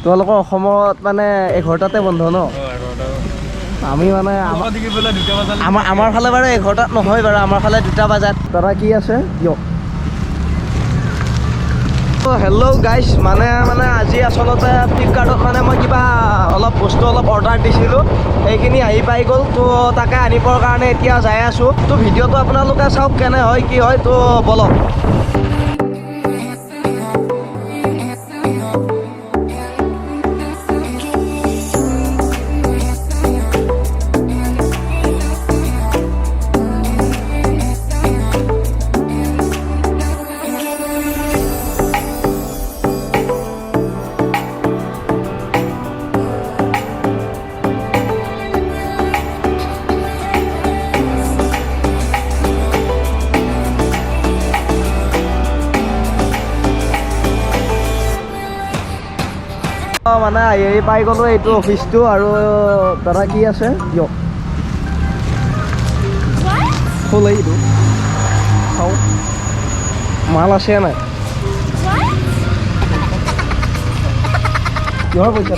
তোমালোকৰ অসমত মানে 11টাতে বন্ধ ন? আমি মানে আমাৰ ফালে বাৰু 11টাত নহয় বাৰু, আমাৰ ফালে 2টা বজাত। দাদা কি আছে দিয়ক। হেল্ল' গাইজ, মানে মানে আজি আচলতে ফ্লিপকাৰ্টত মানে মই কিবা অলপ বস্তু অলপ অৰ্ডাৰ দিছিলোঁ, সেইখিনি আহি পাই গ'ল। তো তাকে আনিবৰ কাৰণে এতিয়া যাই আছোঁ। তো ভিডিঅ'টো আপোনালোকে চাওক কেনে হয় কি হয়, তো বলক। মানে আহি পাই গ'লোঁ এইটো অফিচটো। আৰু দাদা কি আছে দিয়ক। খোল এইটো চাওঁ মাল আছে নাই। কিহৰ পইচা?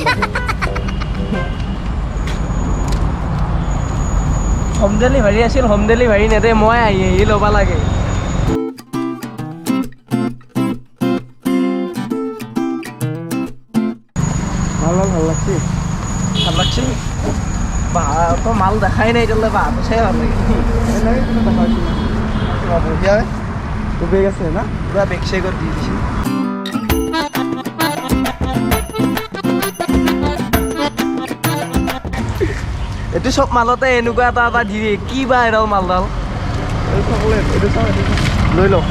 হোম ডেলিভাৰী আছিল, হোম ডেলিভাৰী নেদে, মই আহি আহি ল'ব লাগে। ভাল ভাল লাগছে, ভাল লাগছে। বাঁহটো মাল দেখাই নাই এতিয়ালৈ, বাঁহটো চাই ভাল লাগে। বঢ়িয়া বেগ আছে না, পুৰা বেগ চেগত দি দিছে। এইটো চব মালতে এনেকুৱা এটা এটা দি দিয়ে, কি বা এডাল মালডাল। লৈ লওক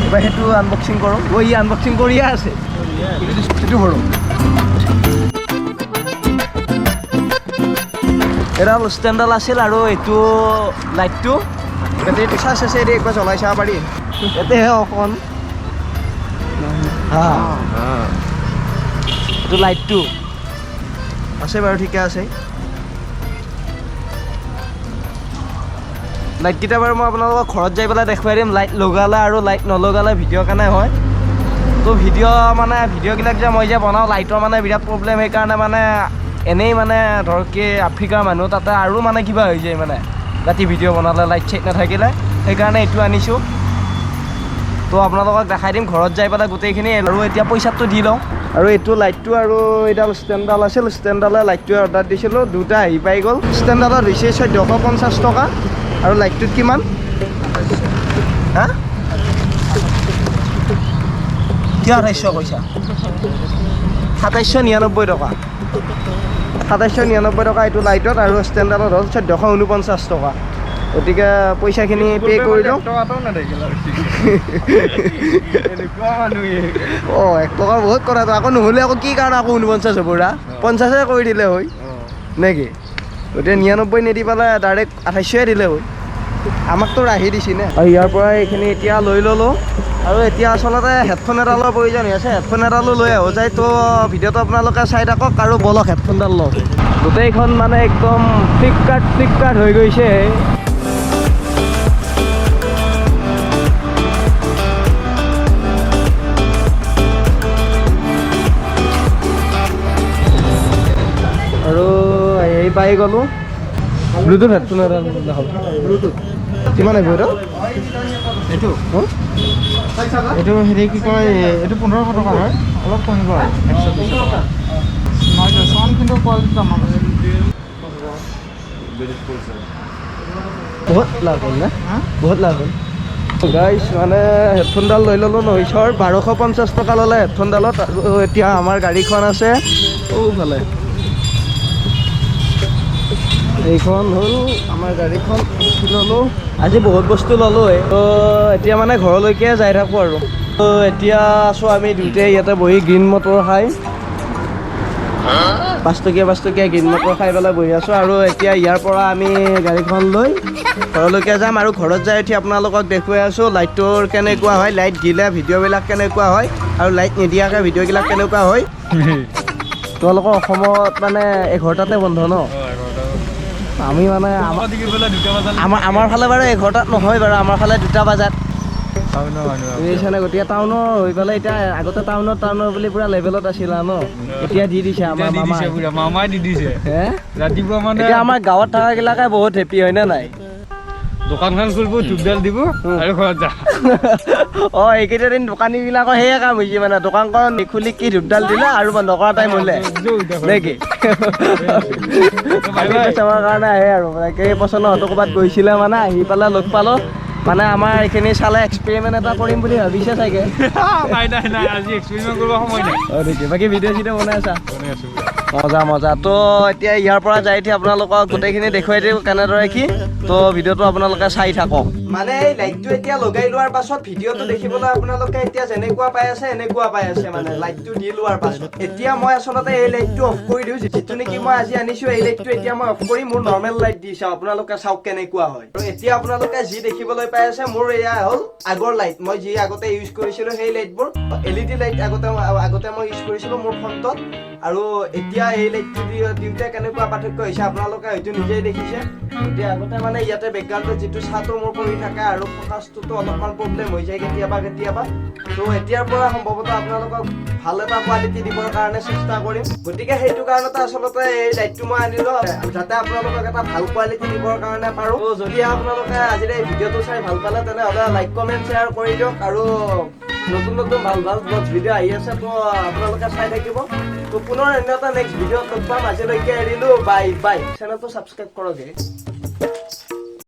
এবাৰ, সেইটো আনবক্সিং কৰোঁ। ঐ ই আনবক্সিং কৰিয়ে আছে, সেইটো কৰোঁ। এডাল ষ্টেণ্ডডাল আছিল আৰু এইটো লাইটটো, বেটেৰীটো চাৰ্জ আছে, এইটো একবাৰ জ্বলাই চাব পাৰি। ইয়াতেহে অকণ হা, এইটো লাইটটো আছে বাৰু, ঠিকে আছে। লাইটকেইটা বাৰু মই আপোনালোকক ঘৰত যাই পেলাই দেখুৱাই দিম, লাইট লগালে আৰু লাইট নলগালে ভিডিঅ' কাৰণে হয়। তো ভিডিঅ' মানে ভিডিঅ'বিলাক যে মই যে বনাওঁ, লাইটৰ মানে বিৰাট প্ৰব্লেম, সেইকাৰণে মানে এনেই মানে ধৰক কি আফ্ৰিকাৰ মানুহ তাতে আৰু মানে কিবা হৈ যায় মানে ৰাতি ভিডিঅ' বনালে লাইট চাইট নাথাকিলে, সেইকাৰণে এইটো আনিছোঁ। তো আপোনালোকক দেখাই দিম ঘৰত যাই পেলাই গোটেইখিনি। আৰু এতিয়া পইচাটো দি লওঁ। আৰু এইটো লাইটটো আৰু এইডাল ষ্টেণ্ডডাল আছিল, ষ্টেণ্ডডালে লাইটটোৱে অৰ্ডাৰ দিছিলোঁ, দুটা আহি পাই গ'ল। ষ্টেণ্ডডালত হৈছে 1450 টকা আৰু লাইটটোত কিমান? হা, কিয় 2800 কৈছা? 2799 টকা। 2799 টকা এইটো লাইটত, আৰু ষ্টেণ্ডডালত হ'ল 1449 টকা। গতিকে পইচাখিনি পে' কৰি লওঁ। অঁ, 1 টকা বহুত কথাটো আকৌ নহ'লে আকৌ কি কাৰণে আকৌ 49 হ'ব ৰা, 50 কৰি দিলে হয় নেকি? গতিকে 99 নিদি পেলাই ডাইৰেক্ট 2800 দিলে হয়, আমাকতো ৰাহি দিছি নে। আৰু ইয়াৰ পৰা এইখিনি এতিয়া লৈ ল'লোঁ। আৰু এতিয়া আচলতে হেডফোন এডালৰ প্ৰয়োজন হৈ আছে, হেডফোন এডালো লৈ আহোঁ যায়। তো ভিডিঅ'টো আপোনালোকে চাই থাকক আৰু বলক হেডফোনডাল লওঁ। গোটেইখন মানে একদম ফ্লিপকাৰ্ট হৈ গৈছে। আৰু এই পাই গ'লোঁ ব্লুটুথ হেডফোন এডাল দেখাব। ব্লুটুথ কিমান আহিব এইটো? এইটো এইটো হেৰি কি কয়, এইটো 1500 টকা হয়, অলপ কমিব আৰু 120 টকা। চাউণ্ড কিন্তু কোৱালিটি তামাম আছে। বহুত লাভ হ'ল না, বহুত লাভ হ'ল গাইজ। মানে হেডফোনডাল লৈ ল'লোঁ নৈশৰ 1250 টকা ল'লে হেডফোনডালত। আৰু এতিয়া আমাৰ গাড়ীখন আছে ভালে, এইখন হ'ল আমাৰ গাড়ীখন, ল'লোঁ। আজি বহুত বস্তু ল'লোঁ। তো এতিয়া মানে ঘৰলৈকে যাই থাকোঁ আৰু। তো এতিয়া আছোঁ আমি দুয়োটাই ইয়াতে বহি গ্ৰীণ মটৰ খাই, 5 টকীয়া 5 টকীয়া গ্ৰীণ মটৰ খাই পেলাই বহি আছোঁ। আৰু এতিয়া ইয়াৰ পৰা আমি গাড়ীখন লৈ ঘৰলৈকে যাম। আৰু ঘৰত যাই উঠি আপোনালোকক দেখুৱাই আছোঁ লাইটটোৰ কেনেকুৱা হয়, লাইট দিলে ভিডিঅ'বিলাক কেনেকুৱা হয় আৰু লাইট নিদিয়াকৈ ভিডিঅ'বিলাক কেনেকুৱা হয়। তোমালোকৰ অসমত মানে 11টাতে বন্ধ ন? আমি মানে আমাৰ ফালে বাৰু 11টাত নহয় বাৰু, আমাৰ ফালে 2টা বজাত। টাউনৰ মানুহ। বুজিছানে? গতিকে টাউনৰ হৈ পেলাই এতিয়া, আগতে টাউনৰ টাউনৰ বুলি পুৰা লেভেলত আছিলা ন, এতিয়া দি দিছে আমাৰ দি মামা। দিছে পুৰা, মামাই দি দিছে। হে। ৰাতিপুৱা মানে এতিয়া আমাৰ গাঁৱত থকাবিলাকে বহুত হেপী, হয় নে নাই? দোকানখন খুলিব, ধূপডাল দিব আৰু ঘৰত যা। অ, এইকেইটা দিন দোকানীবিলাকৰ সেয়ে কাম হৈছে, মানে দোকানখন খুলি কি ধূপডাল দিলে আৰু বন্ধ কৰা টাইম হ'লে নে কি বাই বাই। চাবৰ কাৰণে আহে। আৰু মানে কেইবছৰ হয়তো ক'ৰবাত গৈছিলে, মানে আহি পেলাই লগ পালোঁ, মানে আমাৰ এইখিনি চালে এক্সপেৰিমেণ্ট এটা কৰিম বুলি ভাবিছে চাগে। নাই নাই নাই, আজি এক্সপেৰিমেণ্ট কৰিব সময় নাই। অ, নেকি? বাকী ভিডিঅ' চিডিঅ' বনাই আছা? বনাই আছো। মজা মজা। তো এতিয়া ইয়াৰ পৰা যাই উঠি আপোনালোকক গোটেইখিনি দেখুৱাই দিম কেনেদৰে কি। তো ভিডিঅ'টো আপোনালোকে চাই থাকক। মানে এই লাইটটো এতিয়া লগাই লোৱাৰ পাছত ভিডিঅ'টো দেখিবলৈ আপোনালোকে এতিয়া যেনেকুৱা পাই আছে, এনেকুৱা পাই আছে, মানে লাইটটো দি লোৱাৰ পাছত। এতিয়া মই আচলতে এই লাইটটো অফ কৰি দিওঁ, যিটো নেকি মই আজি আনিছো। এই লাইটটো এতিয়া মই অফ কৰি মোৰ নৰ্মেল লাইট দি চাওঁ, আপোনালোকে চাওক কেনেকুৱা হয়। আৰু এতিয়া আপোনালোকে যি দেখিবলৈ পাই আছে, মোৰ এয়া হ'ল আগৰ লাইট, মই যি আগতে ইউজ কৰিছিলো সেই লাইটবোৰ, এলইডি লাইট আগতে মই ইউজ কৰিছিলো মোৰ ফোনটোত। আৰু এতিয়া এই লাইটটো দিওঁতে কেনেকুৱা পাৰ্থক্য হৈছে, আপোনালোকে হয়তো নিজেই দেখিছে। এতিয়া আগতে মানে ইয়াতে বেকগ্ৰাউণ্ডত যিটো ছাঁটো মোৰ পৰি থাকে আৰু ফ'কাছটোতো অলপমান প্ৰব্লেম হৈ যায় কেতিয়াবা কেতিয়াবা। ত' এতিয়াৰ পৰা সম্ভৱতঃ আপোনালোকক ভাল এটা কোৱালিটি দিবৰ কাৰণে চেষ্টা কৰিম। গতিকে সেইটো কাৰণতে আচলতে এই লাইটটো মই আনিলো, যাতে আপোনালোকক এটা ভাল কোৱালিটি দিবৰ কাৰণে পাৰোঁ। ত' যদি আপোনালোকে আজিৰ এই ভিডিঅ'টো চাই ভাল পালে, তেনেহ'লে লাইক, কমেণ্ট, শ্বেয়াৰ কৰি দিয়ক। আৰু নতুন নতুন ভাল ভাল ব্লগছ ভিডিঅ' আহি আছে, তো আপোনালোকে চাই থাকিব। তো পুনৰ অন্য এটা নেক্সট ভিডিঅ'ত লগ পাম, আজিলৈকে এৰিলো, বাই বাই। চেনেলটো ছাবস্ক্ৰাইব কৰক হে।